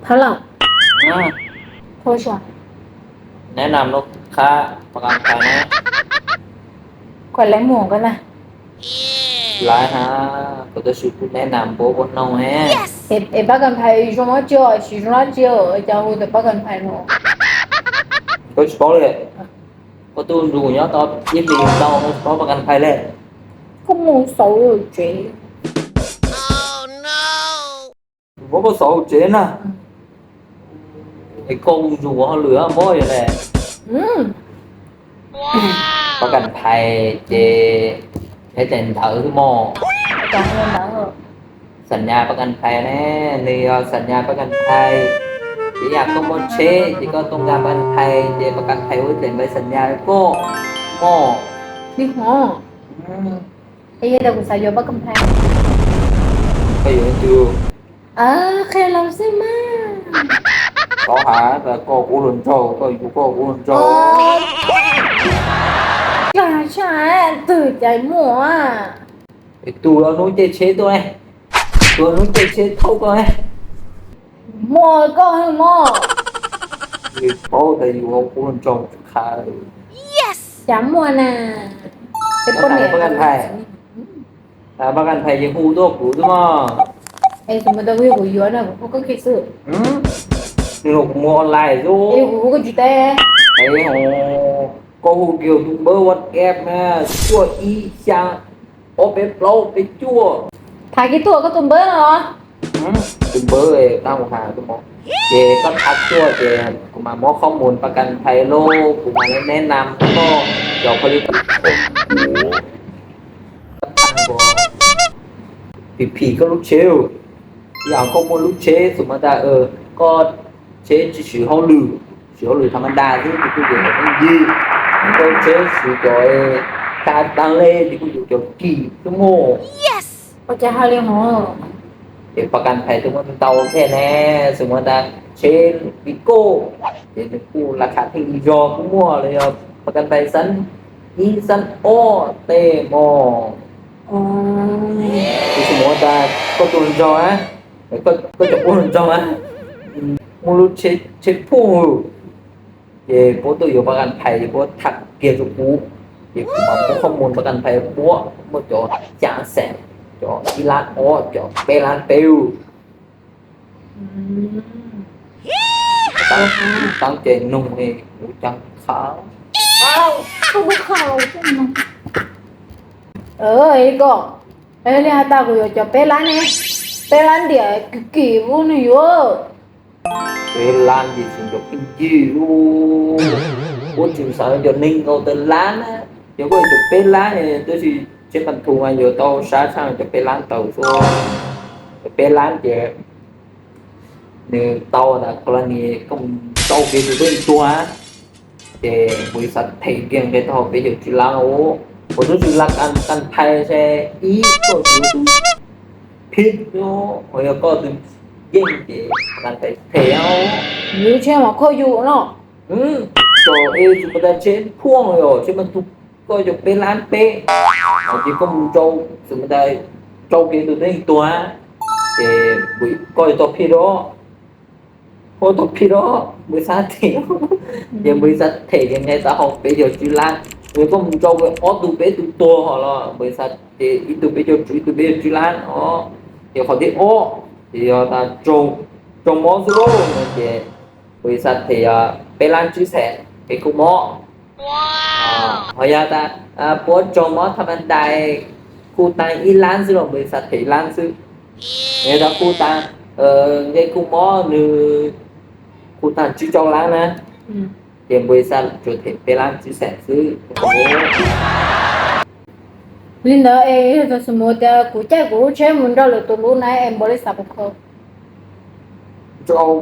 Thov lawm. Thov sua. Neb nam lub khab pas kas phais ne. Koj lawv muag koj na. Lawv ha, kuv tab sis kuv neb nam npua ua noog ne. Es pas kas phais zoo dab tsi, siv zoo dab tsi, cas hu tias pas kas phais no? Koj tsis paub li. Koj tuaj nrug nyob tau ib hlis ntau koj tsis paub pas kas phais li. Koj mus xauv tsev. Muab koj xauv tsev na. Es koj mus nrug ua hauj lwm mob yog le. Pas kas phais ces nyob cais ntawv xwb mog. Xam nyas pas kas phais ne, nws yog xam nyas pas kas phais. Ces yam koj muaj tsheb ces koj tuaj nkag pas kas phais ces pas kas phais ua ib daim npav xam nyas rau koj mog. Li hov. Yog tas kuv xav yuav pas kas phais. Koj yuav leej twg? Qhia los xwb mas. Koj has tas koj kuv hluas nraug, koj yuav koj kuv hluas nraug. Cas tshaj twg cas muaj. Tus los hnub caij tsheb tuaj ne, tus los hnub caij tsheb thauj koj ne. Muaj koj mog. Paub tas yuav kuv hluas nraug qha. Cas muaj na. Pas kas phais, pas kas phais ces hu tuaj kuv xwb mog. Es kuv mus tau kuv yuav na, kuv hu koj kiag xwb. Nws los kuv mus online xwb. Es kuv hu koj tsis teb. Koj hu kiag tus npawb WhatsApp na, cuaj ib xya ob peb plaub peb cuaj. Tham kiag tuaj koj tus npawb no. Tus npawb tab mus has tuaj mog. Ces koj tham tuaj ces kuv mam muab qhob mus pas kas phais lauj, kuv mam li neb nam koj cov pha li. Phim phim koj lub tsheb, yog koj muaj lub tsheb xus mas tas koj tsheb tsis siv hauj lwm, siv hauj lwm tham ma das xwb ces kuj yuav cov pheej yig, koj tsheb siv cov tas tas le ces kuj yuav cov kim xwb mog. Ua cas hais li hov? Ces pas kas phais tus muaj ntau thiab ne, xus mas tas tsheb li koj ces nws kuj las khas pheej yig zog kuj muaj, los yog pas kas phais xab ib xab ob tej mog. Tus xus mas tas koj tus hluas nraug na, koj cov ua hluas nraug na, muaj lub tsheb phooj ywg, ces puab tuaj yuav pas kas phais ces puab tham kiag rau kuv, ces kuv mam muab qhob mus pas kas phais puab muaj cov xya xees, cov ib lab ob, cov peb lab peb. Tab ces noog kuv cas khav. Koj, li has tas kuv yuav cov peb lab ne, peb lab ntiam kim kim ub nws yuav. Peb lab ces tsis nco pheej yig ub, puab tsis xav cov neeg nkaus tas lab na, yog koj yuav cov peb lab tab sis tsheb pas thum mas yuav tau sab tshaj cov peb lab ntawd xwb. Cov peb lab ces nws tau tas kho la nis koj mus rau kev tus peb tuag, ces npawg xav them kiag nqe tau peb caug tsib lab. Kuv twb tsis las kas phais se ib koj tus phib, uas yog koj tus yeej ces las kas them. Yus tsheb mas kho yus no. Tau es tsis muaj tas tsheb phuaj yog tsheb mas tus koj cov peb lab peb, ces koj mus rau tsis muaj tas rau kev tus peb tuag, ces koj yuav tau phib rau, koj tau phib rau npawg xav them, ces npawg xav them ces nqe tau hauv peb caug tsib lab. Nws koj mus rau ob tug peb tug tuag hos los npawg xav ces ib tug peb caug tsib, ib tug peb caug tsib lab os. Ces qhov thib ob ces yog tas raug mob xwb lauj no ces npawg xav them peb lab tsib xees kev kho mob. Ho yog tas puab raug mob tham ma dais, kho tag ib lab xwb los npawg xav them ib lab xwb. Yog tas kho tag, nqe kho mob nws kho tag tsib caug lab na, ces npawg xav tsuas them peb lab tsib xees xwb. Li ntawd es yog tas xus mus tias kuv caij kuv lub tsheb mus nrog lwm tus lub na es npawg li xav puas kho? Rau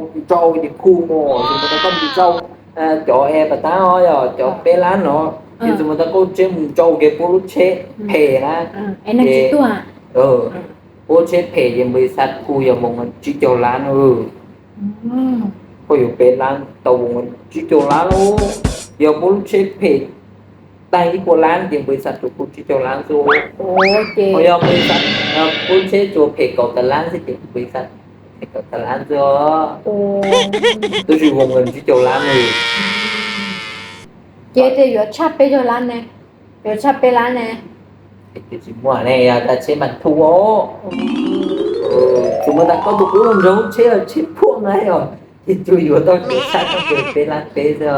ces khu mus, tsis muaj tas koj mus rau cov es pas tab os, yog cov peb lab no, ces tsis muaj tas koj tsheb mus rau kev puab lub tsheb phem na, puab lub tsheb phem ces npawg xav khu yog moos tsib caug lab na. Koj yuav peb lab tau moos tsib caug lab lauj. Yog puab lub tsheb phem tag ib puas lab ces npawg xav tsuas khu tsib caug lab xwb. Ho yog npawg xav puab lub tsheb tsuas phem kaum tawm lab xwb ces npawg xav Kaum tawm lab xwb os. Tab sis voos nkaus tsib caug lab li. Ces tias yuav tshaj peb caug lab ne, yuav tshaj peb lab ne. Tsis muaj ne, yog tas tsheb npas thub os. Tsis muaj tas koj tus qub los nrog tsheb, tsheb phuaj na yog, ces tsuas yuav tau tsheb tshaj tau peb lab peb xwb os.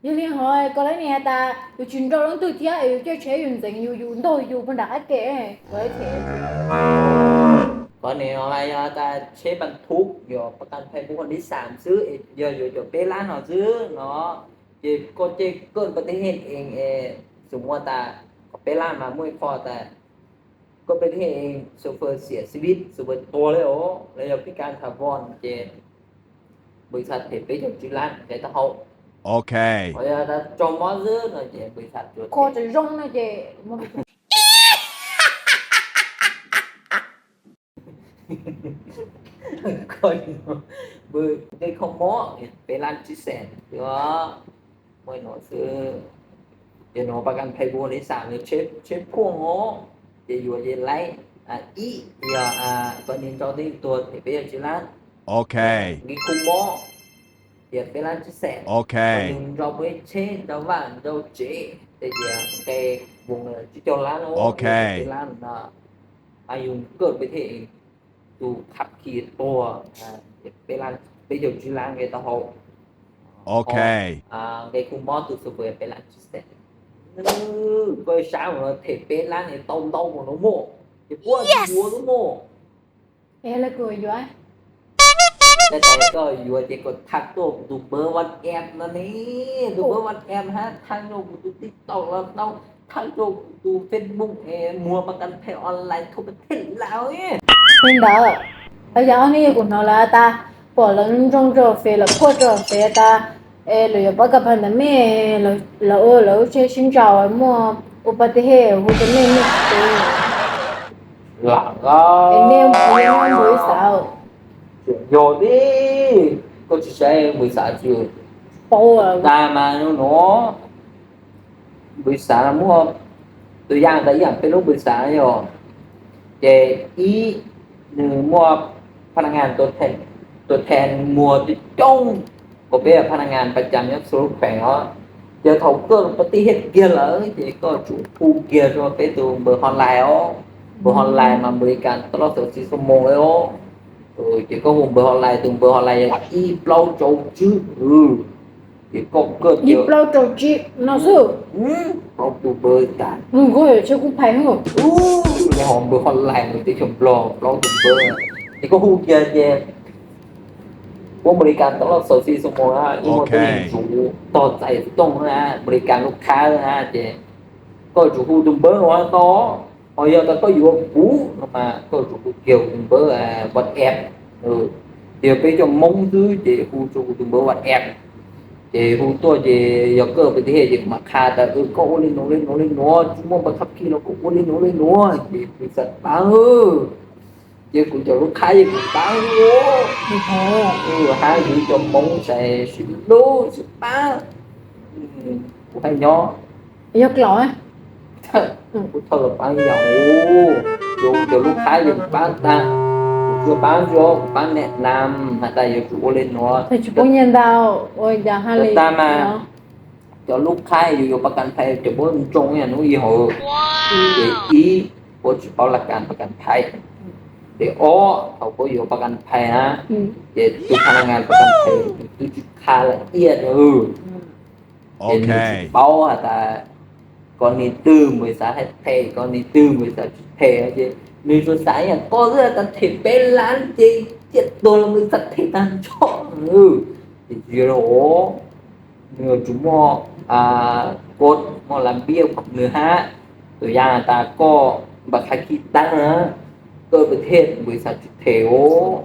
Yog li hov koj lab nis has tas yus tsis nrog leej twg thiab es yus caij tsheb yus ntxeev yus, yus ntog yus puag nram qab ke. Koj nim hais yog tas tsheb npas thub, yuav pas kas phais mus ua li xam xwb, yog yuav cov peb lab no xwb no, ces koj caij koj pas tij heej ees es, xum muaj tas qhov peb lab mas muaj ib qho tas koj pas tij heej ees xu fawm xiam xib vib xu fawm tuag li os, los yog pib kas thav voos ces npawg xav them peb caug tsib lab nqe taub hau. Ok. Yog tas tsaug mob xwb no ces npawg xav tsuas kho tsav zoo no ces npawg kho mob peb lab tsib xees os. Muaj no xwb. Ces no pas kas phais mus ua li xam, tsheb phuaj os, ces yuav ces laib ib, yog koj nim nrog tej tuag them peb caug tsib lab. Ok. Nqi khu mob ces peb lab tsib xees. Ok. Nws nrog peb tsheb nrog vaj nrog tsev ces tias nqe voos tsib caug lab no. Ok. Peb lab no, yus koj pas tij heej tus qhab khi tuag, peb caug tsib lab nqe taub hau. Ok. Nqe khu mob tus xu fawm peb lab tsib xees. Koj sab mus no them peb lab ne tau ntau mus no muaj, ces puab yuav lub muaj. Es lawv kuj yuav. Ces tas koj yuav ces koj thaj tuaj kuv tus npawb WhatsApp no ne, tus npawb WhatsApp hab thaj rau kuv tus TikTok los tau, thaj rau kuv tus Facebook es muag pas kas phais online thoob pas thej lawm. Li ntawd, yog ob hnub yog kuv hnov lawv tas pom lawv ntsoog rau fem, lawv phuaj rau fem tas es lawv yuav pas kas phais ntawm mej, lawv ua lawv lub tsheb sib ntsaus muaj ua pas tij heej hu rau mej, mej tsis lam. Es nej npawg xav, yog li koj tsis saib npawg xav tsis paub tas mas no, npawg xav muaj tus yaj tas ib yam peb lub npawg xav yog, ces ib, nws muaj phaj naj ngas tuam thees muag coob coob, kom peb phaj naj ngas pas cas nyob txhua lub kheem os. Ces thaum koj pas tij heej kiag lawm ces koj tsum hu kiag rau peb tus npawg hotline os. Npawg hotline mas npawg li kas tau loj xaus txij xuab moos li os. Ces koj hu npawg hotline, tus npawg hotline yog ib plaub rau tsib. Ces koj kawj ib plaub rau tsib no xwb. Plaub tus npawg tas. Nws kuj yog tsheb kuj phais hwb. Li ho npawg hotline nws teb chaws Nplog plaub tus npawg. Ces koj hu kiag ces puab npawg li kas tau loj xaus txij xuab moos na, ib muaj tub yuv tsuv tog txais tooj na, npawg li kas lub khab na, ces koj tsum hu tus npawb no tau. Ho yog tas koj yuav kuv no mas koj tsum hu kiag tus npawb WhatsApp. Ces yog peb cov Hmoob xwb ces hu rau kuv tus npawb WhatsApp. Ces hu tuaj ces yog koj pas tij heej ces kuv mam qha tas koj ua li nuav li nuav li nuav tsis muaj npawg khab khi los koj ua li nuav li nuav ces kuv txawm paab. Ces kuv cov lub khab ces kuv paab hab yus cov Hmoob sai sib lub sib paab. Kuv haj nyob yog klaus, kuv thawj los paab yam, yus cov lub khab ces kuv paab tag, kuv tsuas paab tsuas kuv paab nam nam has tas yuav tsum ua li nuav. Tsis poob nyiaj ntau ua cas haj li tag mas. Cov lub khab yus yuav pas kas phais cov puab ntsoog ib yam nub ib hauv. Ces ib, puab tsis paub laj kas pas kas phais. Ces ob, thaum puab yuav pas kas phais na, ces tus phaj naj ngas pas kas phais twb tsis qha laj iab na. Ces nws tsis paub has tas koj niag twg npawg xav them, koj niag twg npawg xav tsis them, ces nws tsuas xav yam koj xwb tas them peb lab ces ciaj tuag los npawg xav them tag nrho. Ces tsis yog li os, nws yuav tsum muaj koj muaj las npiab nws hab. Tus yam tas koj npawg khab khi tag na, koj pas tij heej npawg xav tsis them os.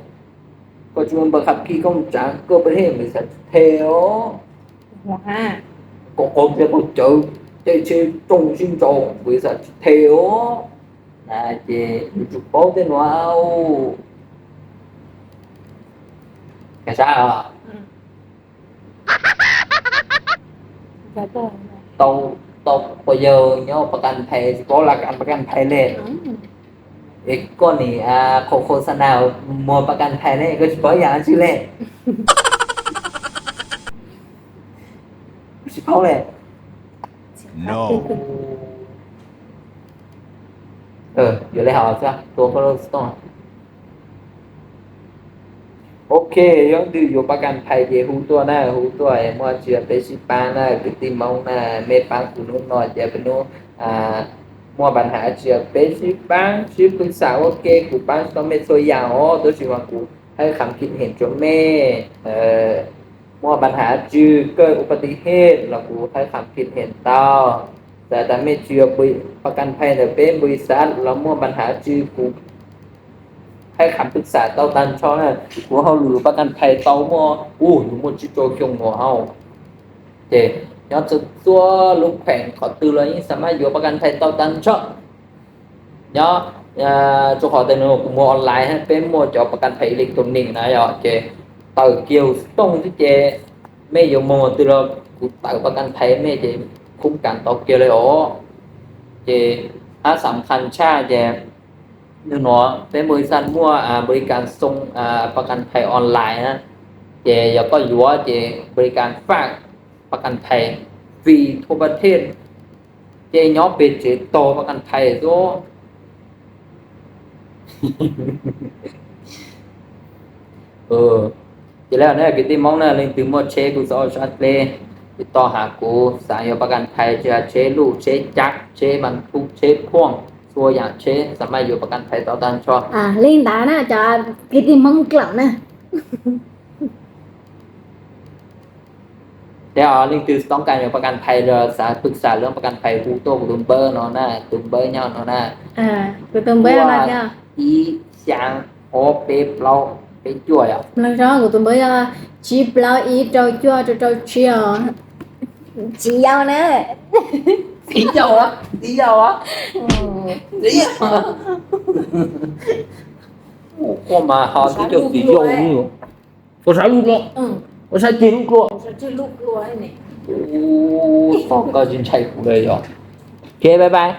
Koj tsis muaj npawg khab khi koj mus tsav koj pas tij heej npawg xav tsis them os. Koj qaug npias qaug cawv, caij tsheb rooj sib ntsaus npawg xav tsis them os. Na ces yuav tsum paub tej nuav. Sab tau tau quas yawg nyob pas kas phais tsis paub las kas pas kas phais le. Es koj nim qhov qhov xa nas muag pas kas phais le koj tsis paub yaam dab tsi le. Tsis paub le. Yuav le hais xwb, tua poj loj xov tooj. Ok, yog leej twg yuav pas kas phais ces hu tuaj na, hu tuaj muaj dab tsi peb sib paab na, kwv tij Moob na, mej paab kuv nub no ces peb nub muaj pas kas phais dab tsi peb sib paab sib pwg xam ua ke, kuv paab tau mej txhua yaam os, tab sis mas kuv hab kham khib heem rua mej. Muaj pas kas phais dab tsi, kawg ua pas ti hej los kuv hab kham khib heem tau. Txawm tas mej tsis yuav pas kas phais ntawm peb npau xav los muaj pas kas phais dab tsi kuv hab kham pwg xam tau tag nrho na. Kuv hauj lwm pas kas phais tau muaj, kuv muaj tsib rau xyoo no hauv. Ces nyob txhua txhua lub kheem qhov twg los yeej xam maj yuav pas kas phais tau tag nrho. Nyob rua qhov tias nub kuv muag online hab peb muaj cov pas kas phais electronic na yom, ces tawm kiag xov tooj xwb ces mej yuav moog twg los kuv tawm pas kas phais mej ces khub kas tau kiag le os. Ces hab xam khas tshaj ces nub nua peb npau xav muaj npau li kas xoo pas kas phais online na, ces yog koj yuav ces npau li kas faj pas kas phais fri thua pas thej, ces nyob peg tsev tog pas kas phais xwb. Ces le ne kwv tij Moob na, leej twg muaj tsheb kuj txhob sab dleb, tsis tau has kuv, xav yuav pas kas phais tsis has tsheb luj, tsheb cab, tsheb pas thuj, tsheb phuaj, txhua yaam tsheb xam maj yuav pas kas phais tau tag nrho. Li ntawd na cov kwv tij Hmoob dlaum na. Ces leej twg toob kas yuav pas kas phais los xav pwg xam lub pas kas phais hu tuaj kuv tus npawb no na, tus npawb nyob no na. Kuv tus npawb yog ib xyaa ob peb plaub peb cuaj yom. Kuv tus npawb yog tsib plaub ib rau cuaj rau rau tsib os. Tsis yau na. Tsis yau, tsis yau, tsis yau. Ua mas ho twb coj tsis yau li. Ua sab lub dlua, ua sab ceg lub dlua. Ua, koj tsis ntshai kuv li yog. Ok, bye bye.